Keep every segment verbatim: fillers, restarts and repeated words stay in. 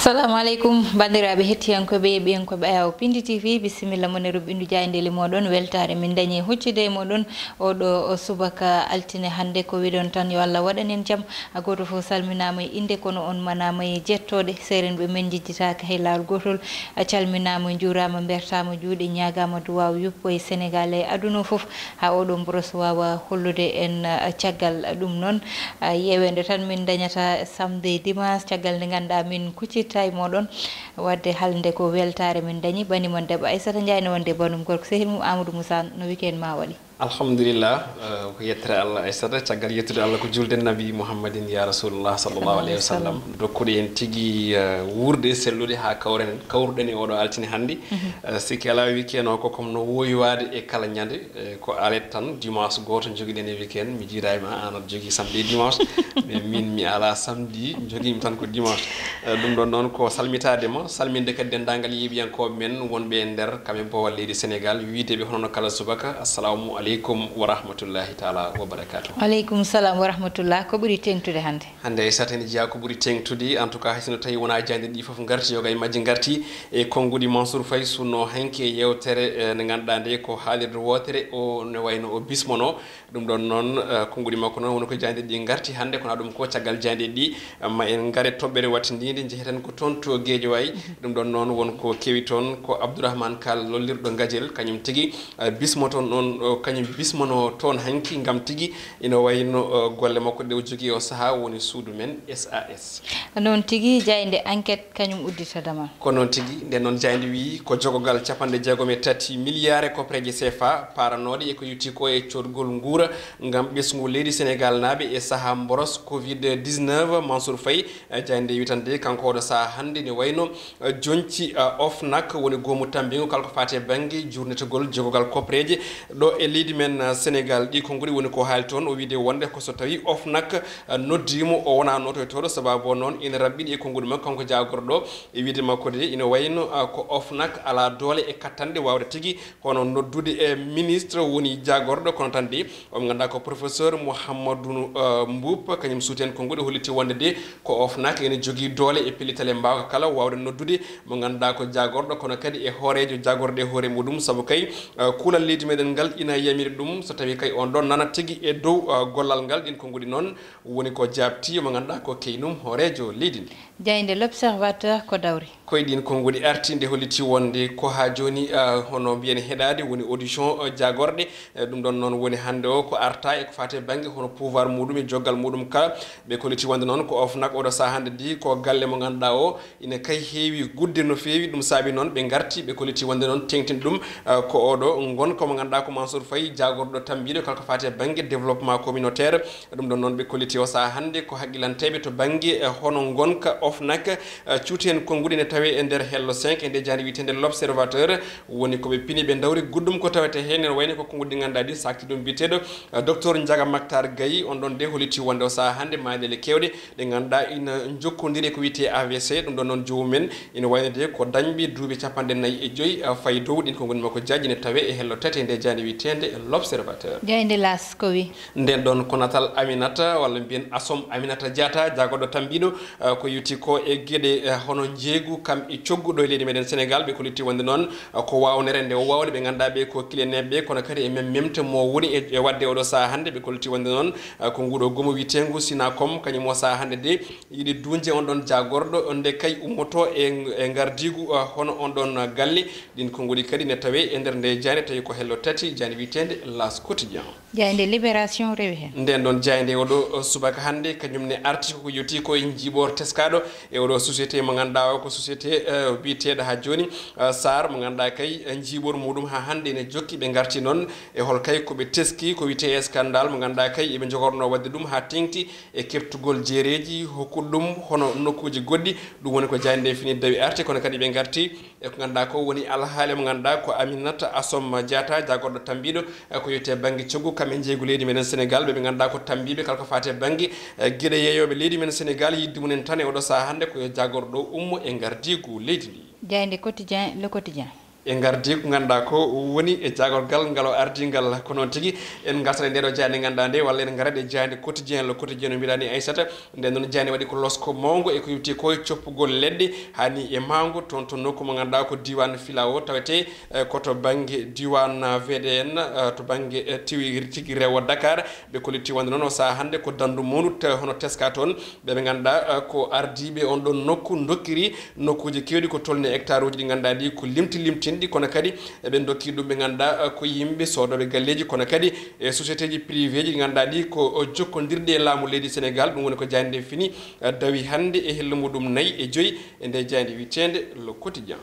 Assalamu aleykum, banndiraaɓe hettiyankooɓe e ɓiyankooɓe Ayaw Pindi T V, bisimilla mon e ruɓɓindu jaayndeeli mooɗon. Weltaare min dañi huccude e mooɗon oɗo o subaka altine hannde. Ko wiɗon tan, yo Allah waɗan en jam. A gooto fof salminaama e innde, kono on manaama e jettooɗe. Seerenɓe men njejjitaaka hay laawol gootol. A calminaama, njuuraama, mbertaama juuɗe, ñaagaama duwaaw yuppo e Senegaal e aduna o fof, haa oɗo mboros waawa hollude en, ah, caggal ɗum noon, ah, yeeweende tan min dañata samedi e dimanche, caggal nde ngannduɗaa min kuccirta e mooɗon. Waɗde haalde ko weltaare min dañi. Bani mon debbo Aissata Ndiaye no wonde banum gorko sehil mum Amadou Moussa, no weekend ma waɗi? Alhamdulillah, eh, ko yettere Allah Aissata, caggal yettude Allah ko julde Nabi Muhammadin ya Rasulullah sallallahu alayhi wa sallam. Dokkude en tigi, eh, wuurde e sellude haa kawren, kawruɗen e oɗo altine hannde. Eh, sikki alaa weekend o ko comme no wowi waade e kala ñande, eh, ko alet tan dimanche gooto jogiɗen e weekend. Mi jiidaa e ma, an aɗa jogii samedi e dimanche, mais min mi alaa samedi, jogiimi tan ko dimanche. Eh, ɗum ɗon noon ko salmitaade ma, salminde kadi denndaangal yeeɓiyankooɓe men wonɓe e nder kam e boowal leydi Senegaal, wiide ɓe hono no kala subaka, assalamu aleykum wa rahmatullahi taala wa barakatuh. Aleykum salam wa rahmatullah. Ko ɓuri teeŋtude hannde? Hannde Aissata ene jeyaa ko ɓuri teeŋtude, en tout cas, hay sinno tawi wonaa jaaynde ɗi fof ngarti, yoga e majji ngarti e konnguɗi Mansour Faye, sunno hanki e yeewtere, eh, nde ngannduɗaa nde ko haalirde wootere o ne wayno o bismono. Ɗum ɗon noon, eh, konnguɗi makko noon woni ko jaaynde ɗi ngarti hannde, kono ɗum ko caggal jaaynde ɗi, eh, ma en ngare toɓɓere wattindiinde, njeheten ko toon to Guédiawaye. Ɗum ɗon noon won ko kewi toon, ko Abdourahmane Kal lollirɗo Ngadiel, kañum tigi, eh, bismo toon ɗon, o, kañum bismono toon hanki, ngam tigi ina wayno, eh, golle makko ɗe o jogii o sahaa woni suudu men S A S. Noon tigi, jaaynde Enquête kañum uddita damal. Ko noon tigi, nden noon jaaynde wiyi ko jogogal capanɗe jeegom e tati miliyaare koppareeje C F A paaranooɗe e ko yowti ko e coodgol nguura ngam ɓesngu leydi Senegaalnaaɓe e sahaa mboros covid dix-neuf. Mansour Faye, eh, jaaynde wiyi tan de, kanko oɗo sahaa hannde ne wayno, eh, joñci, eh, OFNAC woni goomu tammbingu kala ko faati e bannge juurnitagol jogogal koppareeje ɗo e leydi men, eh, Senegaal. Ɗi konnguɗi woni ko haali toon, o wiide wonde ko so tawi OFNAC, eh, noddiimo, o wonaa nootoytooɗo, sababu o noon ina raɓɓiɗi e konnguɗi makko kanko jaagorɗo. E wiide makko de, ina wayno, ah, ko OFNAC alaa doole e kattanɗe waawde tigi hono noddude e ministre woni jaagorɗo, kono tan de, omo ngannduɗaa ko professeur Mouhamadou, ah, Mboup, kañum suuti heen konnguɗi, holliti wonde de ko OFNAC ene jogii doole e pellital e mbaawka kala waawde noddude mo ngannduɗaa ko jaagorɗo, kono kadi e hooreejo jaagorɗo e hoore muɗum, sabu kay, ah, kuulal leydi meɗen ngal ina yamiri ɗum, so tawi kay on ɗon nana tigi e dow, ah, gollal ngal. Ɗin konnguɗi noon woni ko jaabti mo ngannduɗaa ko keynum hooreejo leydi ndi. Jaaynde L'Observateur ko dawri? Koye ɗin konnguɗi arti nde holliti wonde ko haa jooni, ah, hono mbiyen heɗaade woni audition, ah, jaagorɗe. Eh, ɗum ɗon noon woni hannde o ko arta e ko faati e bannge hono pouvoir muɗum e joggal muɗum kala. Ɓe kolliti wonde noon ko OFNAC oɗo sahaa hannde di ko galle mo ngannduɗaa o ina kay heewi gudde no feewi. Ɗum saabi noon ɓe ngarti, ɓe kolliti wonde noon teeŋtin ɗum, ah, ko oɗo ngonka mo ngannduɗaa ko Mansour Faye, jaagorɗo tammbiiɗo kala ko faati e bannge développement communautaire. Ɗum ɗon noon ɓe kolliti o sahaa hannde ko haqqilanteeɓe to bannge, eh, hono ngonka OFNAC, eh, cuuti heen konnguɗi ne tawee e nder hello cinq e nde jaaynde wiyeteende L'Observateur. Woni ko ɓe pini, ɓe ndawri guddum ko tawetee heen, ene wayno ko konnguɗi ɗi ngannduɗaa ɗi, saakti ɗum biyeteeɗo, eh, docteur Ndiaga Mactar Gaye. On ɗon de holliti wonde o sahaa hannde maaɗele keewɗe ɗe ngannduɗaa ina njokkondiri e ko wiyetee A V C. Ɗum ɗon noon joomum en ina wayno de ko dañɓe duuɓi capanɗe nayi e joyi, eh, fayi dow. Ɗin konnguɗi makko jaaji ne tawee e hello tati e nde jaaynde wiyeteende L'Observateur. Jaaynde L'As ko wi? Nden ɗon ko natal Aminata, walla mbiyen asom Aminata Diatta, jaagorɗo tammbiiɗo, eh, ko yowti ko e geɗe, eh, hono njeeygu kam e coggu ɗo e leydi meɗen Senegaal. Ɓe kolliti wonde noon, eh, ko waawnere nde o waawde ɓe ngannduɗaa ɓe ko kileneeɓe, kono kadi e mem-, memte mo woni e, e waɗde oɗo sahaa hannde. Ɓe kolliti wonde noon, eh, ko nguɗo goomu wiyeteengu Sinacom, kañum o sahaa hannde de yiɗi duunje on ɗon jaagorɗo, nde kay ummoto e, e ngardiigu, eh, hono on ɗon galle. Ɗin konnguɗi kadi ne tawee e nder nde jaaynde, tawi ko hello tati, jaaynde wiyeteende L'As Quotidien. Jaaynde Libération rewi heen. Nden ɗon jaaynde oɗo, o, subaka hannde, kañum ne arti ko yowti ko e njiiɓoor teskaaɗo e oɗo société mo ngannduɗaa o ko société, eh, biyeteeɗo haa jooni, eh, Sar, mo ngannduɗaa kay, eh, njiiɓoor muɗum haa hannde ene jokki. Ɓe ngarti noon e hol kay ko ɓe teski ko wiyetee scandale mo ngannduɗaa kay eɓe njogorno waɗde ɗum haa teeŋti e keɓtugol jeereeji, hokkude ɗum hono nokkuuji goɗɗi. Ɗum woni ko jaaynde nde fini dawi arti, kono kadi ɓe ngarti e ko ngannduɗaa ko woni alhaali mo ngannduɗaa ko Aminata Assome Diatta, jaagorɗo tammbiiɗo, e ko yowiti e bannge coggu kam e njeeygu leydi meɗen Senegaal, ɓe ɓe ngannduɗaa ko tammbiiɓe kala ko faati e bannge, e geɗe yeeyooɓe leydi men Senegaal, yiɗde mumen tan e oɗo sahaa hannde ko yo jaagorɗo ummo e ngardiigu leydi ndi. Jaaynde Quotidien, Le Quotidien. En ngardi ko ngannduɗaa ko woni e jaagorgal ngal o ardi ngal. Ko noon tigi, en ngartat e ndee ɗoo jaaynde ngannduɗaa nde, walla en ngarat e jaaynde Quotidien, Le Quotidien no mbiɗaa ni, Aissata. Nden noon jaaynde waɗi ko losko mawngo e ko yowti ko e coppugol leɗɗe haa ni e mawngo toon to nokku mo ngannduɗaa ko diiwaan Filao tawetee, eh, ko to bannge diiwaan V D N, eh, to bannge, eh, tiwi tigi rewo Dakar. Ɓe kolliti wonde noon o sahaa hannde ko danndu mawndu te-, hono teska toon. Ɓe ɓe ngannduɗaa, eh, ko ardiiɓe on ɗon nokku ndokkiri nokkuuji keewɗi ko tolni hectare uji ɗi ngannduɗaa ɗi ko limti limtinɗi, kono kadi eɓe ndokki ɗum ɓe ngannduɗaa, eh, ko yimɓe soodooɓe galleeji, kono kadi e société ji privé ji ɗi ngannduɗaa ɗi ko, eh, jokkondirɗi e laamu leydi Sénégal. Ɗum woni ko jaaynde fini, eh, dawi hannde e hello muɗum nayi e joyi e nde jaaynde wiyeteende Le Quotidien.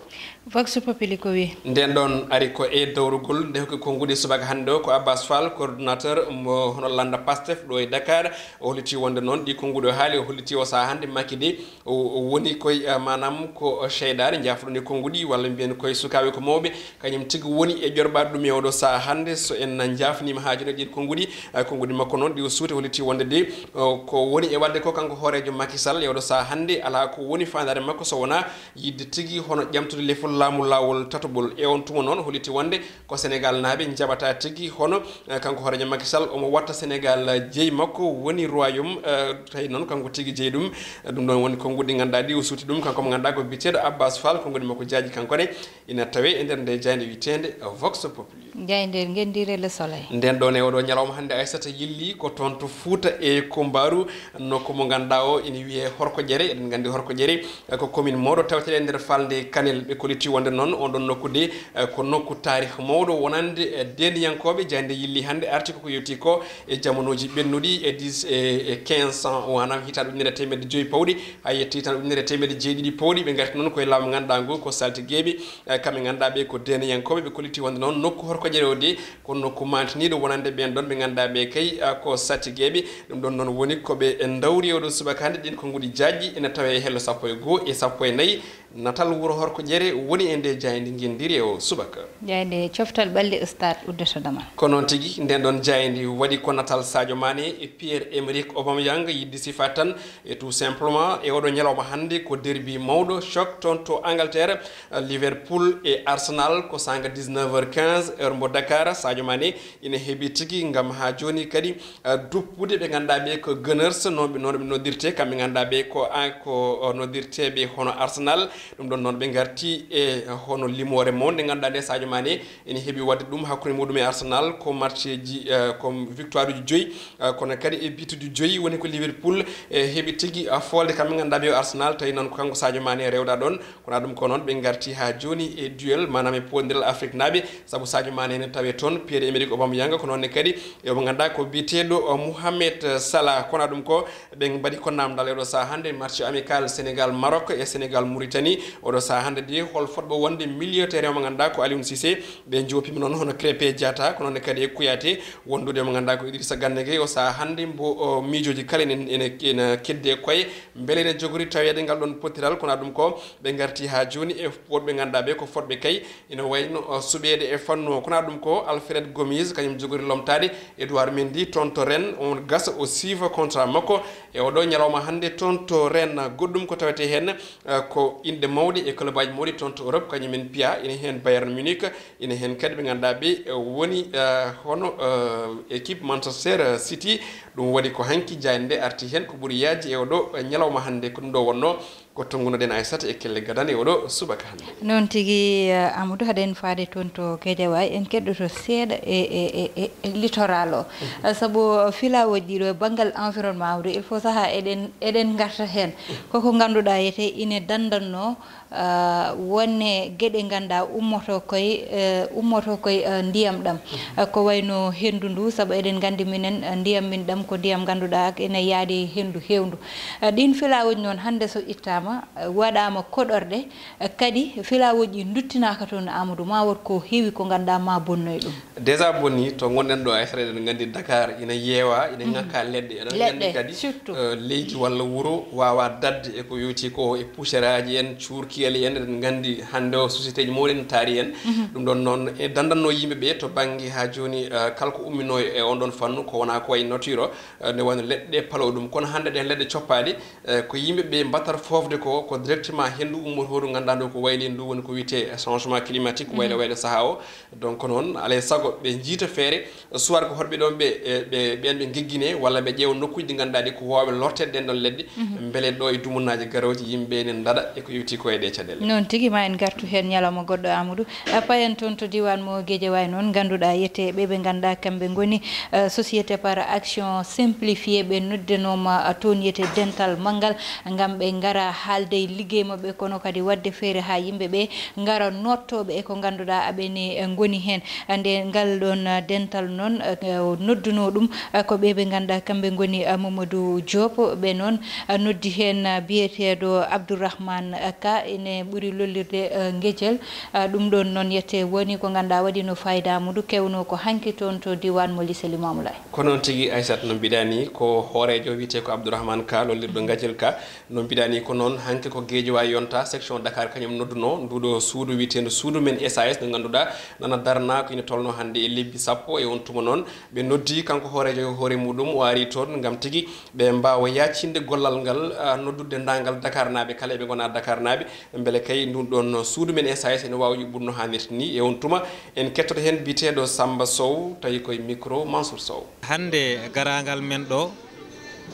Vox Populi ko wi? Nden ɗon ari ko e dawrugol nde hokki konnguɗi subaka hannde o ko Abbas Fall, coordonnateur mo hono lannda Pastef ɗo e Dakar. O holliti wonde noon ɗi konnguɗi o haali, o holliti o sahaa hannde Macky de o, o woni koye, eh, maanaam ko seydaare jaafuɗo ni konnguɗi, walla mbiyen koye sukaaɓe ko mawɓe, kañum tigi woni e ƴorɓaade ɗum e oɗo sahaa hannde. So en njaafniima haa jooni e ɗiin konnguɗi, eh, konnguɗi makko noon ɗi o suuti, holliti wonde de, o, ko woni e waɗde ko kanko hooreejo Macky Sall e oɗo sahaa hannde, alaa ko woni faandaare makko so wonaa yiɗde tigi hono ƴamtude lefol laamu laawol tataɓol. E on tuma noon holliti wonde ko Senegaalnaaɓe njaɓata tigi hono, eh, kanko hooreejo Macky Sall omo watta Senegaal jeyi makko woni royaume, eh, tawi noon kanko tigi jeyi ɗum. Eh, ɗum ɗon woni konnguɗi ngannduɗaa ɗi o suuti ɗum kanko mo ngannduɗaa ko biyeteeɗo Abbas Fall, konnguɗi makko jaaji kanko ne ina tawe e nder nde jaaynde wiyeteende Vox Populi. Jaaynde ngenndiire Le Soleil. Nden ɗon e oɗo ñalawma hannde Aissata yilli ko toon to Fuuta e Kumbaaru, nokku mo ngannduɗaa o ina wiyee Horko Ƴere. Eɗen nganndi Horko Ƴere, eh, ko commune mawɗo tawetee e nder falnde Kanel. Ɓe kolliti wonde noon on ɗon nokku de, eh, ko nokku taarih mawɗo wonande, eh, deendiyankooɓe. Jaaynde yilli hannde arti ko ko yewti ko e jamanuuji ɓennuɗi e dix, e, e quinze cent, maanaam hitaande ujunere e teemedde joyi pawɗi, haa yetti hitaande ujunere e teemedde jeeɗiɗi pawɗi. Ɓe ngarti noon koye laamu ngannduɗaa ngu ko saltigeeɓe, eh, kamɓe ngannduɗaa ɓe ko deendiyankooɓe. Ɓe kolliti wonde noon nokku Horko Ƴere o de ko nokku maantiniiɗo wonande ɓeen ɗon ɓe ngannduɗaa ɓe kay, ah, ko sattigeeɓe. Ɗum ɗon noon woni ko ɓe ndawri oɗo subaka hannde. Ɗiin konnguɗi jaaji ina tawe e hello sappo e goo e sappo e nayi. Natal wuro Horko Ƴere woni e nde jaaynde ngenndiire o subaka. Jaaynde coftal ɓalli Ustaad Uddata Damal. Ko noon tigi, nden ɗon jaaynde waɗi ko natal Sadio Mané e Pierre-Emerick Aubameyang, yiɗde sifaade tan e tout simplement e oɗo ñalawma hannde ko derby mawɗo, choc toon to Angleterre, Liverpool e Arsenal ko saanga dix-neuf heures quinze heure mbo Dakar. Sadio Mané ina heɓi tigi ngam haa jooni kadi, eh, duppude ɓe ngannduɗaa ɓe ko Gunners, noon ɓe, noon ɓe noddirte, kamɓe ngannduɗaa ɓe ko, a, ko, o, noddirteeɓe hono Arsenal. Ɗum ɗon noon ɓe ngarti e hono limoore mawnde ngannduɗaa nde Sadio Mané ina heɓi waɗde ɗum hakkunde muɗum e Arsenal ko matcheji, eh, ko victoire uji joyi, eh, kono kadi e bituji joyi woni ko Liverpool, eh, heɓi tigi, ah, foolde kamɓe ngannduɗaa ɓe o Arsenal, tawi noon ko kanko Sadio Mané rewɗa ɗon. Kono ɗum ko noon ɓe ngarti haa jooni e duel, maanaam e poondiral Afriknaaɓe, sabu Sadio Mané ne tawe toon, Pierre-Emerick Aubameyang, ko noon ne kadi e mo ngannduɗaa ko biyeteeɗo, o, Mohamed Salah. Kono ɗum ko ɓe mbaɗi ko naamndal e oɗo sahaa hannde match amical Sénégal Maroc e Sénégal Mauritanie. Oɗo sahaa hannde de hol fotɓe wonde milieu terrain mo ngannduɗaa ko Aliou Cissé. Ɓe joopiima noon hono Krépin Diatta, ko noon ne kadi e Kouyaté, wondude mo ngannduɗaa ko Idrissa Gana Gueye. O sahaa hannde mbo, o, miijooji kala ene, ene, ene keddi e koye. Mbele ene jogori taweede ngal ɗon pottiral, kono ɗum ko ɓe ngarti haa jooni e woɗɓe ngannduɗaa ɓe ko fotɓe kay ina wayno, uh, suɓeede e fannu o. Kono ɗum ko Alfred Gomis, kañum jogori lomtaade Edouard Mendy toon to Rennes, on gasa o siifa contrat makko e oɗo ñalawma hannde toon to Rennes. Goɗɗum ko tawetee heen, uh, ko inɗe mawɗe e clubaaji mawɗi toon to Europe, kañum en piya ina heen Bayern Munich, ina heen kadi ɓe ngannduɗaa ɓe, uh, woni, uh, hono, uh, équipe Manchester City. Ɗum waɗi ko hanki jaaynde nde arti heen ko ɓuri yaajde e oɗo ñalawma hannde, ko ɗum ɗo wonnoo. Ko tonngunoɗen Aissata e kelle gadane oɗo subaka hannde. Noon tigi, eh, Amadou, haɗen faade toon to Guédiawaye, en keɗɗoto seeɗa e, e, e, e, e littoral o. Eh, sabu filawooji ɗiɗo e banngal environnement o, il faut sahaa eɗen, eɗen ngarta heen. Koko ngannduɗaa yete ine dandanno, ah, wonne geɗe ngannduɗaa ummoto koye, eh, ummoto koye, eh, ndiyam ɗam. Eh, ko wayno henndu ndu, sabu eɗen nganndi minen, eh, ndiyam min ɗam ko ndiyam ngannduɗaa ene yaadi henndu heewndu. Eh, ɗiin filawooji noon hannde so ittaama, eh, waɗaama koɗorɗe, eh, kadi filawooji ɗi nduttinaaka toon, Amadou, ma wood ko heewi ko ngannduɗaa ma bonnoy ɗum. Déjà boni to ngonɗen ɗo, Aissata, eɗen nganndi Dakar ina yeewa, ina ŋakka leɗɗe. Eɗen nganndi kadi, surtout, eh, leydi walla wuro waawa daɗde e ko yowti ko e poussière aji en, cuurkeli en. Eɗen nganndi hannde o société ji mawɗi ene taari en. Ɗum ɗon noon e dandanno yimɓe ɓe to bannge haa jooni, eh, kala ko umminoo e on ɗon fannu ko wonaa ko wayi nature o, eh, nde wayno leɗɗe palo ɗum. Kono hannde ɗen leɗɗe coppaaɗe, eh, ko yimɓe ɓe mbaɗata foofde ko ko directement henndu ummoto, hoɗum ngannduɗaa ndu ko wayli ndu woni ko wiyetee changement climatique, wayla wayla sahaa o. Donc noon alay sago ɓe njiita feere, soit ko hoɗɓe ɗoon ɓe e, ɓe ɓeen ɓe ngeggine walla ɓe ƴeewa nokkuuji ɗi ngannduɗaa ɗi ko waawɓe lorteede ɗeen ɗoon leɗɗe, mbele ɗo e dumunaaji garooji yimɓe ene ndaɗa e ko iwti ko e ɗee caɗeele. Noon tigi, ma en ngartu heen ñalawma goɗɗo, Amadou. A payen toon to diiwaan mo Guédiawaye noon, ngannduɗaa yete ɓe ɓe ngannduɗaa kamɓe ngoni, eh, société par action simplifiée, ɓe noddenooma, eh, toon yete dental manngal ngam ɓe ngara haalde e liggey maɓɓe, kono kadi waɗde feere haa yimɓe ɓe ngara noottooɓe e ko ngannduɗaa aɓene, eh, ngoni heen. Nde ngal ɗoon, eh, dental noon, eh, o noddunoo ɗum, eh, ko ɓe ɓe ngannduɗaa kamɓe ngoni, eh, Mamadou Diop. Ɓe noon, eh, noddi heen, eh, biyeteeɗo Abdourahmane, eh, Ka, ene ɓuri lollirde, eh, Ngejel. Eh, ɗum ɗoon noon yette woni ko ngannduɗaa waɗi no fayda muɗum kewnoo ko hanki toon to diiwaan mo Lycée Limamou Laye. Ko noon tigi, Aissata, no mbiɗaa ni, ko hooreejo wiyetee ko Abdourahmane Ka, lollirɗo Ngajel Ka. No mbiɗaa ni ko noon, hanki ko Guédiawaye yonta, section Dakar, kañum noddunoo nduɗo suudu wiyeteendu Suudu Men S A S, ndu ngannduɗaa nana darna ko ina tolnoo hannde e lebbi sappo. E oon tuma noon, ɓe noddi kanko hooreejo hoore muɗum, o ari toon ngam tigi ɓe mbaawa yaacinde gollal ngal, ah, noddude denndaangal Dakarnaaɓe kala, eɓe ngona Dakarnaaɓe, mbele kay ndun ɗoon Suudu Men S A S ene waawa yuɓɓude no haanirta ni. E oon tuma, en kettoto heen biyeteeɗo Samba Sow, tawi koye micro Mansour Sow. Hannde garaangal men ɗo,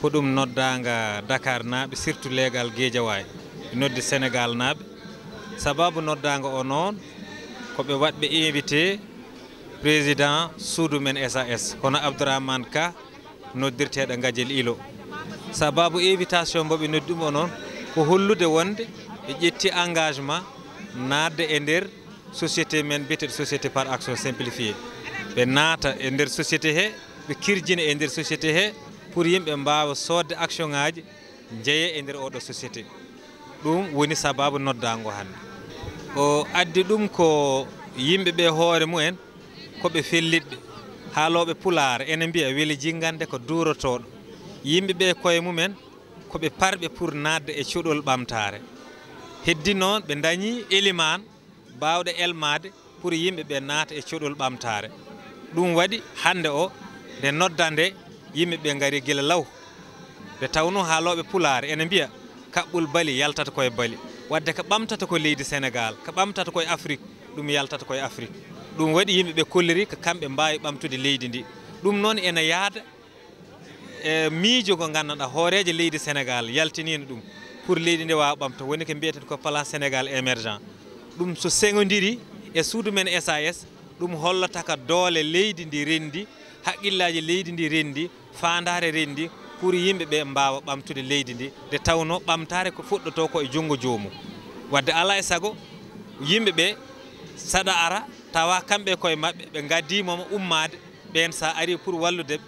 ko ɗum noddaanga Dakarnaaɓe, surtout leegal Guédiawaye, noddi Sénégalnaaɓe. Sababu noddaanga o noon, ko ɓe waɗɓe invité président Suudu Men S A S, hono Abdourahmane Ka, noddirteeɗo Ngajel Ilo. Sababu invitation mbo ɓe noddi ɗum o noon, ko hollude wonde ɓe ƴetti engagement naatde e nder société men biyeteeɗo société par action simplifiée. Ɓe naata e nder société he, ɓe kirjina e nder société he pour yimɓe mbaawa soodde action ngaaji, njeeya e nder oɗo société. Ɗum woni sababu noddaango hannde. O addi ɗum ko yimɓe ɓe hoore mumen, ko ɓe fellitɓe. Haalooɓe Pulaar ene mbiya weli jinngande ko duurotooɗo. Yimɓe ɓe koye mumen, ko ɓe parɓe pour naatde e cuɗol ɓamtaare. Heddi noon, ɓe ndañi elimaan baawɗo elmaade pour yimɓe ɓe naata e cuɗol ɓamtaare. Ɗum waɗi hannde o, nde nodda nde, yimɓe ɓe ngari gila law. Nde tawnoo haalooɓe Pulaar ene mbiya, "Kaɓɓol bali yaltata koye bali." Wadde ko ɓamtata ko leydi Senegaal, ko ɓamtata koye Afrik, ɗum yaltata koye Afrik. Ɗum waɗi yimɓe ɓe kolliri ko kamɓe mbaawi ɓamtude leydi ndi. Ɗum noon ene yahda e miijo ngo nganndanɗaa hooreejo leydi Senegaal yaltiniino ɗum pour leydi ndi waawa ɓamta, woni ko mbiyeten ko plan Sénégal émergent. Ɗum so seŋondiri e Suudu Men S A S, ɗum hollata ko doole leydi ndi renndi, haqqillaaji leydi ndi renndi, faandaare renndi pour yimɓe ɓe mbaawa ɓamtude leydi ndi, nde tawnoo ɓamtaare ko fuɗɗotoo ko e junngo joomum. Wadde alaa e sago yimɓe ɓe saɗa ara tawa kamɓe koye maɓɓe ɓe ngaddiima mo ummaade, ɓeen so a arii pour wallude ɓe,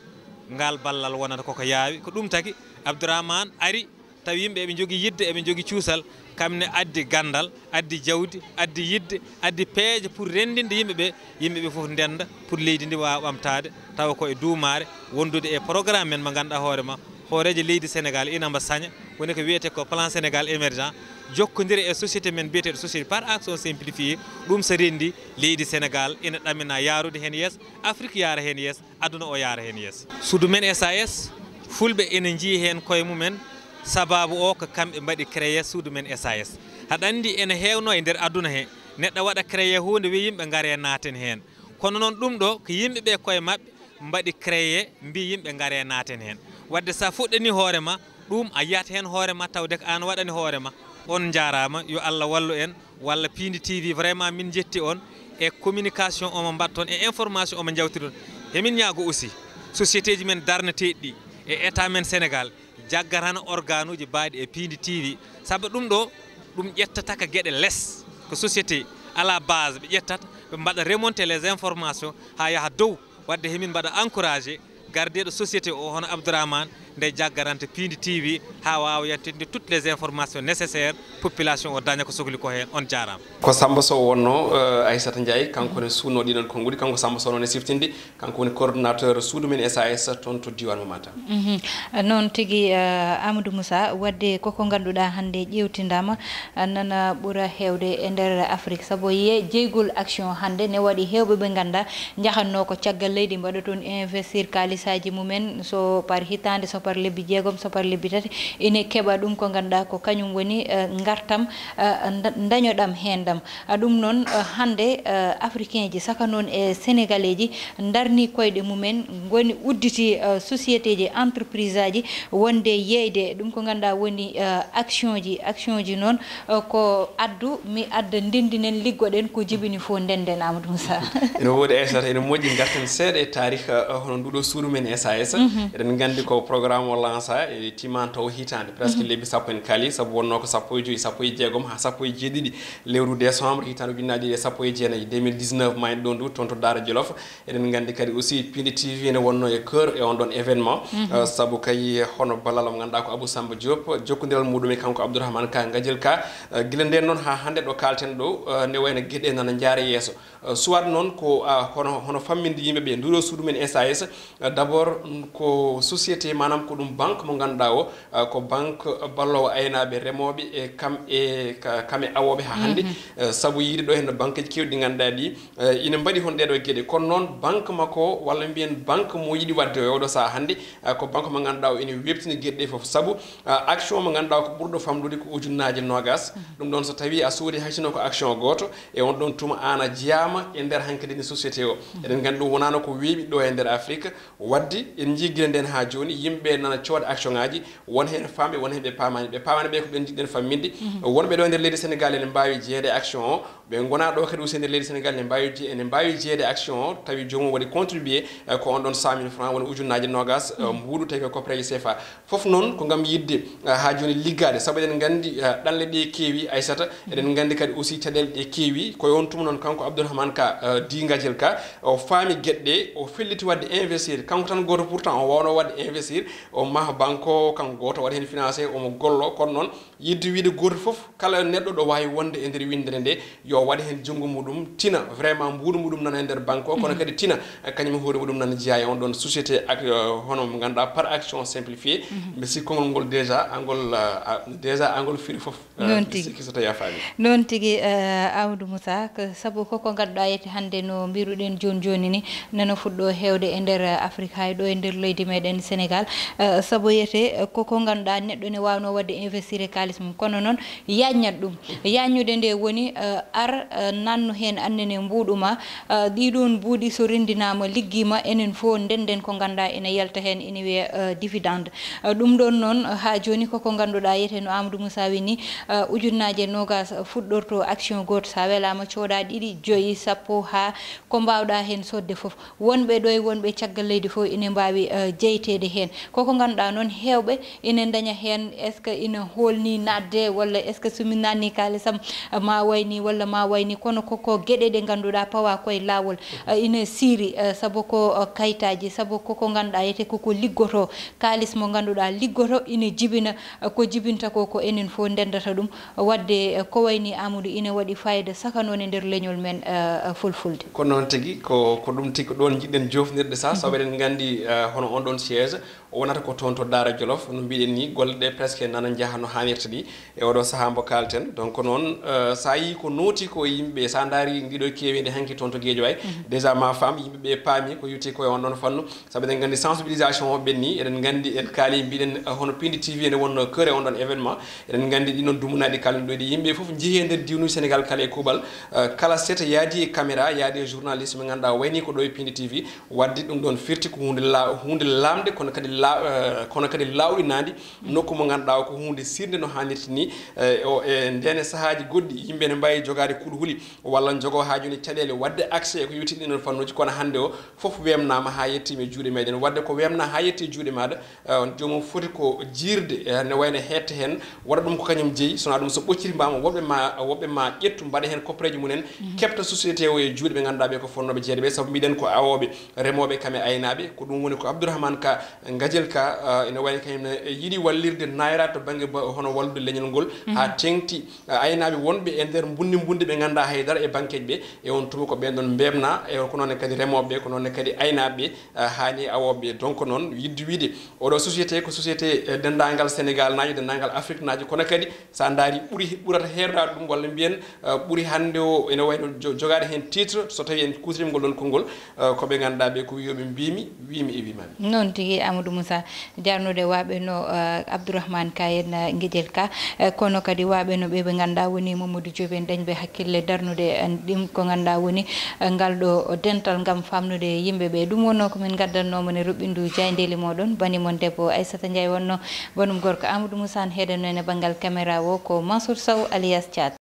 ngal ballal wonata koko yaawi. Ko ɗum tagi Abdourahmane ari, tawi yimɓe eɓe njogii yidde, eɓe njogii cuusal, kam ne addi ganndal, addi jawdi, addi yidde, addi peeje pour renndinde yimɓe ɓe, yimɓe ɓe fof ndennda pour leydi ndi waawa ɓamtaade, tawa ko e duumaare, wondude e programme men mo ngannduɗaa hoore ma, hooreejo leydi Senegaal ina mba saña, woni ko wiyetee ko plan Sénégal émergent, jokkondire e société men biyeteeɗo société par action simplifiée, ɗum so renndi, leydi Senegaal ina ɗamina yaarude heen yeeso, Afrik yaara heen yeeso, aduna o yaara heen yeeso. Suudu Men S A S, fulɓe ene njii heen koye mumen, sababu o ko kamɓe mbaɗi créé Suudu Men S A S. Aɗa anndi ene heewno e nder aduna he, neɗɗo waɗa créé huunde, wiya yimɓe ngaree naaten heen. Kono noon ɗum ɗo ko yimɓe ɓe koye maɓɓe mbaɗi créé, mbi yimɓe ngaree naaten heen. Wadde so a fuɗɗanii hoore ma, ɗum a yiyat heen hoore ma tawde ko aan waɗani hoore ma. On njaaraama, yo Allah wallu en, walla Piindi T V, vraiment min njetti on e communication omo mbaɗton e information omo njawtiron. Hemin ñaago aussi société ji men darneteeɗi ɗi e état men Sénégal jaggatana organe uji baaɗi e Piindi T V, sabu ɗum ɗo ɗum ƴettata ka geɗe les, ko société à la base ɓe ƴettata, ɓe mbaɗa remonter les informations haa yaha dow. Wadde hemin mbaɗa encouragé gardeeɗo société o hono Abdourahmane nde jaggaranta Piindi T V haa waawa yaltinde toutes les informations nécessaires population o daña ko sokli ko heen. On jaaraama. Ko Samba Sow wonno, eh, Aissata Ndiaye, kanko ne suuno ɗiɗon konnguɗi, kanko Samba Sow noon e siftinde, kanko woni coordonnateur Suudu Men S A S toon to diiwaan mo Matam. Mhm. Noon tigi, eh, Amadou Moussa, wadde koko ngannduɗaa hannde ƴeewtindaama, eh, nana ɓura heewde e nder Afrik, sabu ye jeygol action hannde ne waɗi heewɓe ɓe nganndaa njahatnoo ko caggal leydi, mbaɗa toon investir kaalisaaji mumen, so par hitaande, so par lebbi jeegom, so par lebbi tati, ine keɓa ɗum ko ngannduɗaa ko kañum woni, eh, ngartam, eh, nda-, ndañoɗam heen ɗam. Ah, ɗum noon, eh, hannde, eh, Africain ji, saka noon e Sénégalais ji, ndarni koyɗe mumen, ngoni udditi, eh, société ji, entreprise aji, wonde yeeyde ɗum ko ngannduɗaa woni, eh, action ji. Action ji noon, eh, ko addu, mi adda, ndenndinen, liggoɗen, ko jibini fof ndennden, Amadou Moussa. Ene woodi, Aissata, ene moƴƴi ngarten seeɗa e taarih, eh, hono nduɗo suudu men S A S. Mhm. Eɗen nganndi ko programme o lansa e timan taw hitaande, presque, mhm, lebbi sappo en kaali, sabu wonnoo ko sappo e joyi, sappo e jeegom haa sappo e jeeɗiɗi lewru décembre hitaande ujunnaji ɗiɗi e sappo e jeenayi, deux mille dix-neuf, ma en ɗon ɗo toon to Daara Jolof. Eɗen nganndi kadi aussi Pindi T V ene wonnoo e cœur e on ɗon événement. Mhm. Eh, sabu kay hono ballal mo ngannduɗaa ko Abou Samba Diop, jokkondiral muɗum e kanko Abdourahmane Ka Ngadiel Ka, eh, gila ndeen noon haa hannde ɗo kaalten ɗo, eh, ne wayno geɗe nana njaara yeeso. Eh, soit noon ko, ah, hono, hono famminde yimɓe ɓe nduɗo suudu men S A S, eh, d'abord, mm, ko société, maanaam ko ɗum banque mo ngannduɗaa o, ah, ko banque balloowo aynaaɓe remooɓe e kam e ka-, kam e awooɓe haa hannde. Mhm. Eh, sabu yiide ɗo heen no banqueji keewɗi ɗi ngannduɗaa ɗi, eh, ina mbaɗi hon ɗeɗo geɗe. Kono noon banque makko, walla mbiyen banque mo yiɗi waɗde o e oɗo sahaa hannde, eh, ko banque mo ngannduɗaa o ina weɓtini geɗe ɗe fof. Sabu, eh, action mo ngannduɗaa ko ɓurɗo famɗude ko ujunnaaje noogas. Mhm. Ɗum ɗoon so tawii a soodi hay sinno ko action gooto, e on ɗon tuma aan a jeyaama e nder hankadi ndi société o. Mhm. Eɗen nganndi ɗum wonaano ko weeɓi ɗo e nder Afrique. Wadde en njii gila ndeen haa jooni, yimɓe nana cooda action ŋaaji, won heen faamɓe, won heen ɓe paamaani. Ɓe paamaani ɓe ko ɓen njiɗɗen famminde. Mhm. Wonɓe ɗo e nder leydi Senegal ene mbaawi jeyeede action o, ɓe ngonaa ɗo kadi aussi e nder leydi Senegal ene mbaawi je-, ene mbaawi jeyeede action o, tawi joomum waɗi contribué, eh, ko on ɗon cent mille francs, woni ujunnaaje noogas, eh, mhm, mbuuɗu, tawi ko koppareeje C F A. Fof noon ko ngam yiɗde, eh, haa jooni liggaade, sabu eɗen nganndi, eh, ɗanle ɗe keewi, Aissata, eɗen nganndi kadi aussi caɗeele ɗe keewi. Ko e on tuma noon kanko Abdourahmane Ka, eh, Di Ngadiel Ka, o faami geɗe ɗe, o felliti waɗde investir. Kanko tan gooto pourtant o waawno waɗde investir, o maha banque o, kanko gooto waɗa heen financé, omo gollo. Kono noon yiɗde wiide gooto fof, kala neɗɗo ɗo waawi wonde e nder winndere nde, yo waɗ heen junngo muɗum, tina vraiment mbuuɗu muɗum nana e nder banque o, kono, mhm, kadi tina, eh, kañum e hoore muɗum nana jeyaa e on ɗon société ak, eh, hono mo ngannduɗaa par action simplifiée. Mhm. Mbi sikki konngol ngol déjà, angol, eh, a-, déjà angol firi fof, eh, noon tigi. Sikki so tawii a faami. Noon tigi, eh, Amadou Moussa, ko sabu ko, ko ngannduɗaa yete hannde no mbiruɗen jooni jooni ni, nana fuɗɗo heewde e nder, eh, Afrique, hay ɗo e nder leydi meɗen Sénégal. Eh, sabu yete, eh, ko, ko ngannduɗaa neɗɗo ne waawno waɗde investir e kaalis mum, kono noon yaajnat ɗum. Yaajnude nde woni, eh, ar, eh, nannu heen annene mbuuɗu ma, eh, ɗii ɗoon mbuuɗi so renndinaama, liggiima, enen fof ndennden ko ngannduɗaa ene yalta heen, ene wiyee, eh, dividende. Eh, ɗum ɗoon noon, eh, haa jooni ko ko ngannduɗaa yete no Amadou Moussa wini, eh, ujunnaaje noogas fuɗɗorto action gooto, so a welaama cooda ɗiɗi, joyi, sappo, haa ko mbaawɗaa heen soodde fof. Wonɓe ɗo e wonɓe caggal leydi fof ine mbaawi, eh, jeyteede heen. Ko ko ngannduɗaa noon, heewɓe ine ndaña heen, est-ce que ina hoolni naatde, walla est-ce que so mi naatni kaalisam, eh, ma way ni, walla ma way ni. Kono ko, ko geɗe ɗe ngannduɗaa pawa koye laawol, eh, ina siiri, eh, sabu ko, eh, kayitaaji, sabu ko ko ngannduɗaa yete ko, ko liggoto, kaalis mo ngannduɗaa liggoto ina jibina, eh, ko jibinta ko, ko enen fof ndendata ɗum. Wadde, eh, ko wayni Amadou ina waɗi fayida saka noon e nder leñol men, eh, eh, fulfulde. Ko noon tigi, ko, ko ɗum tigi, ko ɗoon njiɗɗen joofnirde sa, sabu eɗen nganndi, eh, hono on ɗoon siège, o wonata ko toon to Daara Jolof, no mbiɗen ni, golle ɗe presque nana njaha no haanirta ni, e oɗo sahaa mbo kaalten. Donc noon, eh, sa yii ko nooti ko yimɓe, sa ndaari ndiɗo keewende hanki toon to Guédiawaye, déjà ma faam, yimɓe ɓe paami ko yowti ko e on ɗoon fannu. Sabu eɗen nganndi sensibilisation o ɓenni, eɗen nganndi en kaali mbiɗen, eh, hono Pindi T V ene wonno cœur e on ɗon événement. Eɗen nganndi ɗi noon dumunaaji kalɗen ɗo ɗi yimɓe fof njehi e nder diwnuji Sénégal kala e kuuɓal, eh, kala seeɗa yaadi e caméra, yaadi e journaliste mo ngannduɗaa wayni ko ɗo e Pindi T V. Wadde ɗum ɗoon firti ko huunde la-, huunde laamde, kono kadi la-, eh, kono kadi laawɗinaandi nokku mo ngannduɗaa o ko huunde sirnde no haanirta ni, eh, o, e ndene sahaaji goɗɗi yimɓe ne mbaawi jogaade kuɗo huli walla jogo haa jooni caɗeele waɗde accès e ko yowti ɗin ɗon fannuuji, kono hannde o fof weemnaama haa yettiima e juuɗe meɗen. Wadde ko weemnaa haa yetti e juuɗe maaɗa, eh, joomum foti ko jiirde, eh, ne wayno heedta heen, waɗa ɗum ko kañum jeyi, so wonaa ɗum so ɓocciri mbaama, woɓɓe ma, woɓɓe ma ƴettu mbaɗa heen koppareeji mum en, keɓta société o e juuɗe ɓe ngannduɗaa ɓe ko fonnooɓe jeyeede ɓe, sabu mbiɗen ko awooɓe, remooɓe, kam e aynaaɓe, ko ɗum woni ko Abdourahmane Ka, Ngadiel Ka, eh, ene wayno kañum ne, eh, yiɗi wallirde Nayra to bannge ba-, hono wallude leñol ngol, haa teŋti, eh, aynaaɓe wonɓe e nder mbunndi mbunndi ɓe nganndaa hay dara e banqueji ɓe, e on tuma ko ɓeen ɗon mbeeɓna, e ko noon ne kadi remooɓe ɓe, ko noon ne kadi aynaaɓe ɓe, eh, haani awooɓe ɓe. Donc noon, yiɗde wiide, oɗo société ko société, eh, denndaangal Sénégal naajo, denndaangal Afrique naajo, kono kadi so a ndaari ɓuri, ɓurata heerdaade ɗum, walla mbiyen, eh, ɓuri hannde o ene wayno jo-, jogaade heen titre, so tawii en kuutirima ngol ɗon konngol, eh, ko ɓe ngannduɗaa ɓe ko wiyooɓe mbiimi, wiimi e wiimaami. Noon tigi, Amadou. Moussa, jarnude waaɓe no, eh, Abdourahmane Ka en, eh, Ngejel Ka, eh, kono kadi waaɓe no ɓe ɓe ngannduɗaa woni Mamadou Diop en, dañɓe hakkille darnude, eh, ɗum ko ngannduɗaa woni, eh, ngal ɗo dental ngam famnude yimɓe ɓe. Ɗum wonno ko min ngaddanno mon e ruɓɓindu jaayndeeli mooɗon. Bani mon debbo Aissata Ndiaye wonno, banum gorko Amadou Moussa ne heedanno en e banngal caméra o ko Mansour Sow alias Thiat.